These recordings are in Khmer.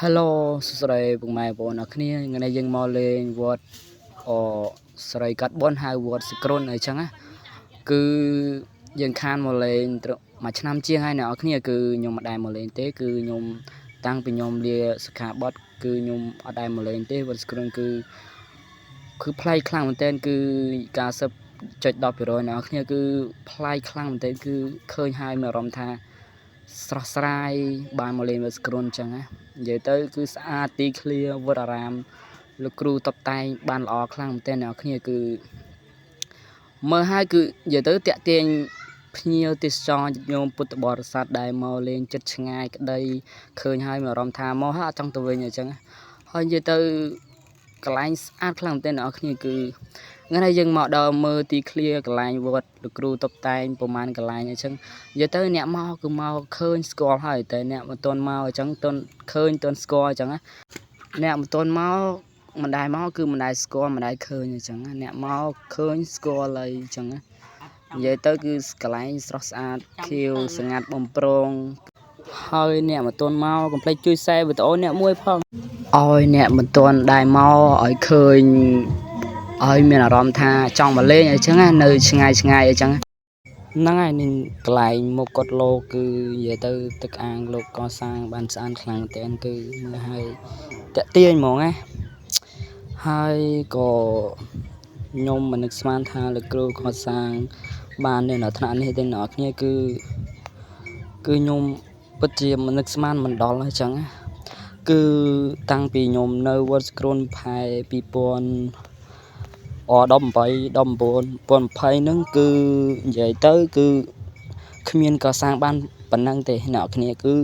Hello សួស្តីពុកម៉ែបងប្អូនអរគ្នាថ្ងៃនេះយើងមកលេងវត្តអសរីកាត់បុនហៅវត្តសក្រុនអីចឹងណាគឺយើងខានមកលេងត្រមួយឆ្នាំជាងហើយអ្នកនរគ្នាគឺខ្ញុំមិនដែលមកលេងទេគឺខ្ញុំតាំងពីខ្ញុំលាសិក្ខាបទគឺខ្ញុំអត់ដែលមកលេងទេវត្តសក្រុនគឺប្លែកខ្លាំងមែនទែនគឺ90.10%អ្នកនរគ្នាគឺប្លែកខ្លាំងមែនទែនគឺឃើញហើយមានអារម្មណ៍ថាស្រស់ស្រាយបានមកលេងវត្តសក្រុនអញ្ចឹងណានិយាយទៅគឺស្អាតទីឃ្លាវត្តអារាមលោកគ្រូតបតែងបានល្អខ្លាំងមែនទែនអ្នកនរគ្នាគឺមើលហើយគឺនិយាយទៅតាក់ទាញភ្ញៀវទេសចរញាតិញោមពុទ្ធបរិស័ទដែលមកលេងចិត្តឆ្ងាយក្តីឃើញហើយមានអារម្មណ៍ថាមកហើយអត់ចង់ទៅវិញអញ្ចឹងហើយនិយាយទៅកន្លែងស្អាតខ្លាំងមែនទែនអ្នកនរគ្នាគឺថ្ងៃនេះយើងមកដល់មើលទីឃ្លាកន្លែងវត្តលោកគ្រូតបតែងប្រហែលកន្លែងអញ្ចឹងនិយាយទៅអ្នកមកគឺមកឃើញស្គាល់ហើយតែអ្នកមិនទាន់មកអញ្ចឹងទាន់ឃើញទាន់ស្គាល់អញ្ចឹងណាអ្នកមិនទាន់មកមិនដែលមកគឺមិនដែលស្គាល់មិនដែលឃើញអញ្ចឹងណាអ្នកមកឃើញស្គាល់ហើយអញ្ចឹងណានិយាយទៅគឺកន្លែងស្រស់ស្អាតខៀវស្ងាត់បំប្រងហើយអ្នកមិនទាន់មកកុំភ្លេចជួយ share វីដេអូអ្នកមួយផងឲ្យអ្នកមិនទាន់ដែលមកឲ្យឃើញឲ្យមានអារម្មណ៍ថាចង់មកលេងអីចឹងណានៅឆ្ងាយឆ្ងាយអីចឹងហ្នឹងហើយនឹងកន្លែងមុខកុដិលោកគឺនិយាយទៅទឹកអាងលោកកសាងបានស្អាតខ្លាំងមែនទែនគឺមើលហើយតាក់ទាញហ្មងណាហើយក៏ខ្ញុំមិននឹកស្មានថាលោកគ្រូកសាងបាននៅដល់ថ្នាក់នេះទេអ្នកនរគ្នាគឺខ្ញុំពិតជាមិននឹកស្មានមិនដល់អញ្ចឹងណាគឺតាំងពីខ្ញុំនៅវត្តសក្រូនផែ2000អ18 19 2020ហ្នឹងគឺនិយាយទៅគឺគ្មានកសាងបានប៉ុណ្ណឹងទេអ្នកនរគ្នាគឺ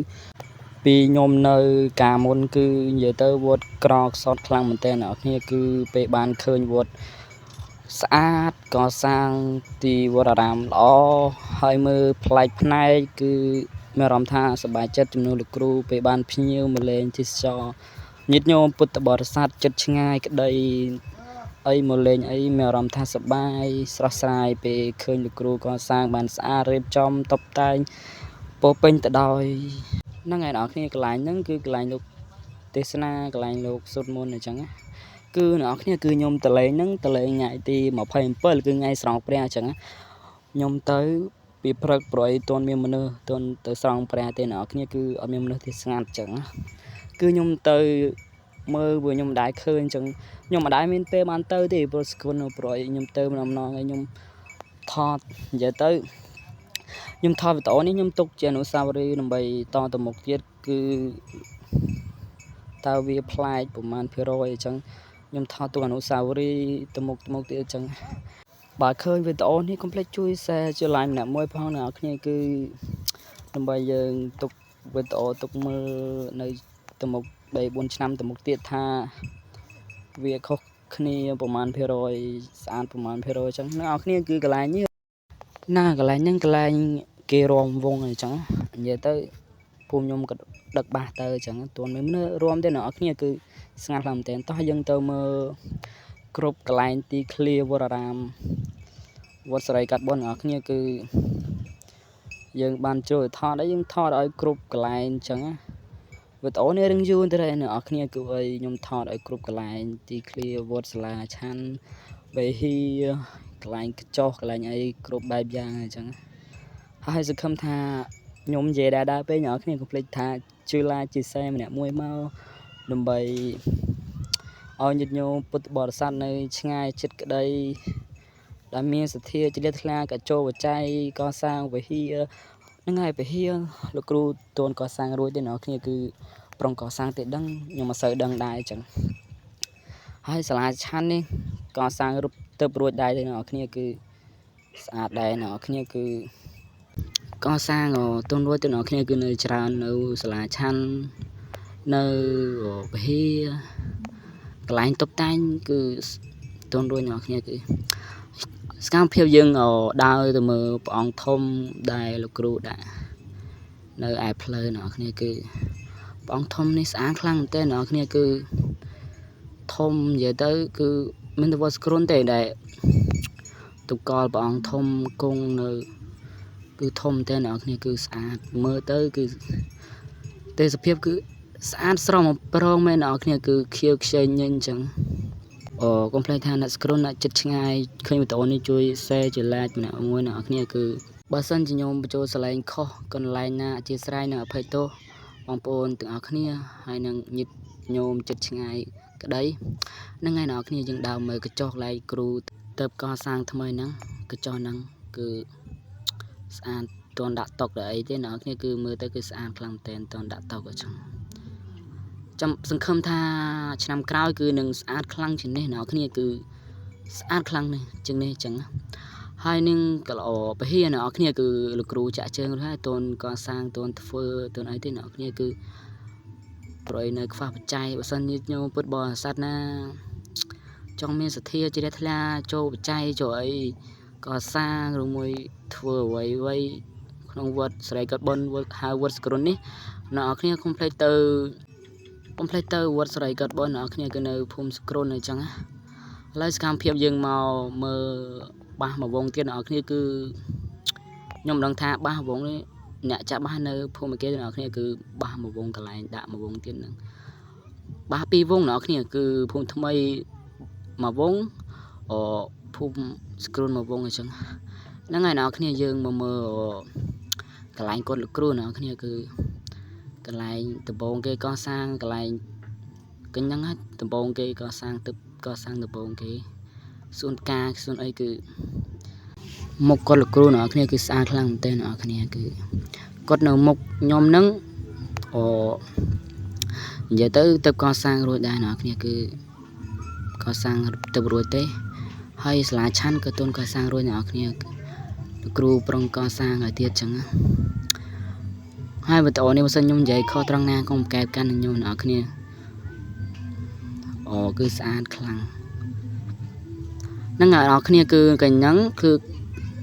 ពីខ្ញុំនៅកាលមុនគឺនិយាយទៅវត្តក្រខ្សត់ខ្លាំងមែនទែនអ្នកនរគ្នាគឺពេលបានឃើញវត្តស្អាតកសាងទីវត្តអារាមល្អហើយមើលប្លែកភ្នែកគឺមានអារម្មណ៍ថាសប្បាយចិត្តជំនួសលោកគ្រូពេលបានភ្ញៀវមកលេងទេសចរញាតិញោមពុទ្ធបរិស័ទចិត្តឆ្ងាយក្តីអីមកលេងអីមានអារម្មណ៍ថាសប្បាយស្រស់ស្រាយពេលឃើញលោកគ្រូកសាងបានស្អាតរៀបចំតុបតែងពោរពេញទៅដោយហ្នឹងហើយអ្នកនរគ្នាកន្លែងហ្នឹងគឺកន្លែងលោកទេសនាកន្លែងលោកសូត្រមន្តអញ្ចឹងណាគឺអ្នកនរគ្នាគឺខ្ញុំទៅលេងហ្នឹងទៅលេងថ្ងៃទី27គឺថ្ងៃស្រង់ព្រះអញ្ចឹងណាខ្ញុំទៅពីព្រឹកប្រអីទាន់មានមនុស្សទាន់ទៅស្រង់ព្រះទេអ្នកនរគ្នាគឺអត់មានមនុស្សទេស្ងាត់អញ្ចឹងណាគឺខ្ញុំទៅមើលព្រោះខ្ញុំមិនដែលឃើញអញ្ចឹងខ្ញុំមិនដែលមានពេលបានទៅទេព្រោះស្គុណព្រោះអីខ្ញុំទៅម្ដងម្ដងហើយខ្ញុំថតនិយាយទៅខ្ញុំថតវីដេអូនេះខ្ញុំទុកជាអនុស្សាវរីយ៍ដើម្បីតទៅមុខទៀតគឺតើវាប្លែកប្រហែលភាគរយអញ្ចឹងខ្ញុំថតទុកអនុស្សាវរីយ៍ទៅមុខទៅមុខទៀតអញ្ចឹងបើឃើញវីដេអូនេះកុំភ្លេចជួយ share ជួយ like ម្នាក់មួយផងអ្នកនរគ្នាគឺដើម្បីយើងទុកវីដេអូទុកមើលនៅទៅមុខ3 4ឆ្នាំទៅមុខទៀតថាវាខុសគ្នាប្រហែលភាគរយស្អាតប្រហែលភាគរយអញ្ចឹងអ្នកនរគ្នាគឺកន្លែងនេះណាកន្លែងហ្នឹងកន្លែងគេរាំវងអញ្ចឹងនិយាយទៅភូមិខ្ញុំក៏ដឹកបាសទៅអញ្ចឹងទាន់មានមនុស្សរួមទេអ្នកនរគ្នាគឺស្ងាត់ខ្លាំងមែនទែនតោះយើងទៅមើលគ្រប់កន្លែងទីឃ្លាវត្តអារាមវត្តសរីកាត់បុណ្យអ្នកនរគ្នាគឺយើងបានចូលថតអីយើងថតឲ្យគ្រប់កន្លែងអញ្ចឹងណាវីដេអូនេះរឿងយូរទៅហើយអ្នកនរគ្នាគឺអីខ្ញុំថតឲ្យគ្រប់កន្លែងទីឃ្លាវត្តសាលាឆាន់បេហីកន្លែងខ្ចោះកន្លែងអីគ្រប់បែបយ៉ាងអញ្ចឹងហើយសង្ឃឹមថាខ្ញុំនិយាយដែរដែរពេកអ្នកនរគ្នាកុំភ្លេចថាជួយ like ជួយ share ម្នាក់មួយមកដើម្បីឲ្យញាតិញោមពុទ្ធបរិស័ទនៅឆ្ងាយចិត្តក្តីដែលមានសទ្ធាជ្រះថ្លាក៏ចូលបច្ច័យកសាងវិហារហ្នឹងហើយវិហារលោកគ្រូទាន់កសាងរួចទេអ្នកនរគ្នាគឺប្រុងកសាងទេដឹងខ្ញុំមិនសូវដឹងដែរអញ្ចឹងហើយសាលាឆាន់នេះកសាងរូបទៅរួចដែរទេអ្នកនរគ្នាគឺស្អាតដែរអ្នកនរគ្នាគឺកសាងទាន់រួចទេអ្នកនរគ្នាគឺនៅច្រើននៅសាលាឆាន់នៅវិហារកន្លែងតុបតែងគឺទាន់រួចអ្នកនរគ្នាគឺសកម្មភាពយើងដើរទៅមើលព្រះអង្គធំដែលលោកគ្រូដាក់នៅឯផ្លូវអ្នកនរគ្នាគឺព្រះអង្គធំនេះស្អាតខ្លាំងមែនទែនអ្នកនរគ្នាគឺធំនិយាយទៅគឺមិនទៅវត្តស្គ្រុនទេដែលទុកលព្រះអង្គធំគង់នៅគឺធំមែនទែនអ្នកនរគ្នាគឺស្អាតមើលទៅគឺទេសភាពគឺ ស្អាតស្រស់មកប្រងមែនអ្នកនរគ្នាគឺខៀវខ្ចីញញអញ្ចឹងអូកុំភ្លេចថាអ្នកស្គ្រុនអ្នកចិត្តឆ្ងាយឃើញវីដេអូនេះជួយ share ជួយ like ម្នាក់មួយអ្នកនរគ្នាគឺបើសិនជាខ្ញុំបញ្ចូលសលែងខុសកន្លែងណាអធិស្ឋាននិងអភ័យទោសបងប្អូនទាំងអស់គ្នាហើយនឹងញាតិញោមចិត្តឆ្ងាយក្តីហ្នឹងហើយអ្នកនរគ្នាយើងដើរមើលកញ្ចុះកន្លែងគ្រូទៅកសាងថ្មីហ្នឹងកញ្ចុះហ្នឹងគឺស្អាតតន់ដាក់តុកដល់អីទេអ្នកនរគ្នាគឺមើលទៅគឺស្អាតខ្លាំងមែនតន់ដាក់តុកអញ្ចឹងចាំសង្ឃឹមថាឆ្នាំក្រោយគឺនឹងស្អាតខ្លាំងជាងនេះអ្នកនរគ្នាគឺស្អាតខ្លាំងនេះជាងនេះអញ្ចឹងហើយនឹងក៏ល្អពហិអ្នកនរគ្នាគឺលោកគ្រូចាក់ជើងរួចហើយតូនកសាងតូនធ្វើតូនអីទេអ្នកនរគ្នាគឺប្រយនៅខ្វះបច្ច័យបើសិនញាតិញោមពុទ្ធបរិស័ទណាចង់មានសទ្ធាជ្រះថ្លាចូលបច្ច័យចូលអីកសាងឬមួយធ្វើអ្វីអ្វីក្នុងវត្តស្រីកតបុណ្យវត្តហៅវត្តសក្រុននេះអ្នកនរគ្នាកុំភ្លេចទៅកុំភ្លេចទៅវត្តស្រីកតបុណ្យអ្នកនរគ្នាគឺនៅភូមិសក្រុនអញ្ចឹងណាឥឡូវសកម្មភាពយើងមកមើលបាសមួយវងទៀតអ្នកនរគ្នាគឺខ្ញុំមិនដឹងថាបាសវងនេះអ្នកចាក់បាសនៅភូមិគេអ្នកនរគ្នាគឺបាសមួយវងកន្លែងដាក់មួយវងទៀតហ្នឹងបាសពីរវងអ្នកនរគ្នាគឺភូមិថ្មីមួយវងអភូមិស្គ្រូនមួយវងអញ្ចឹងហ្នឹងហើយអ្នកនរគ្នាយើងមកមើលកន្លែងគាត់លោកគ្រូអ្នកនរគ្នាគឺកន្លែងដំបងគេកសាងកន្លែងកញ្ញហ្នឹងហើយដំបងគេកសាងទឹកកសាងដំបងគេសួនផ្កាសួនអីគឺមុខគាត់លោកគ្រូអ្នកនរគ្នាគឺស្អាតខ្លាំងមែនទែនអ្នកនរគ្នាគឺគាត់នៅមុខខ្ញុំហ្នឹងអនិយាយទៅទៅកសាងរួចដែរអ្នកនរគ្នាគឺកសាងទៅរួចទេហើយសាលាឆាន់ក៏ទូនកសាងរួចអ្នកនរគ្នាលោកគ្រូប្រុងកសាងឲ្យទៀតចឹងណាហើយវីដេអូនេះបើសិនខ្ញុំនិយាយខុសត្រង់ណាកុំកែបកាន់នឹងខ្ញុំអ្នកនរគ្នាអូគឺស្អាតខ្លាំងហ្នឹងអ្នកនរគ្នាគឺកញ្ញហ្នឹងគឺ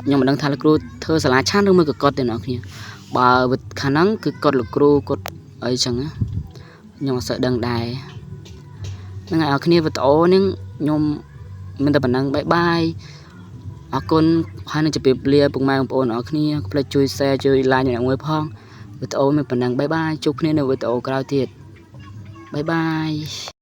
ខ្ញុំមិនដឹងថាលោកគ្រូធ្វើសាលាឆាន់ឬមួយក៏គាត់ទេអ្នកនរគ្នាបើខាងហ្នឹងគឺគាត់លោកគ្រូគាត់អីចឹងណាខ្ញុំអត់សូវដឹងដែរហ្នឹងអ្នកនរគ្នាវីដេអូនេះខ្ញុំមានតែប៉ុណ្ណឹងបាយបាយអរគុណហើយនឹងជម្រាបលាពុកម៉ែបងប្អូនអ្នកនរគ្នាកុំភ្លេចជួយ share ជួយ like អ្នកមួយផងវីដេអូមានប៉ុណ្ណឹងបាយបាយជួបគ្នានៅវីដេអូក្រោយទៀតបាយបាយ។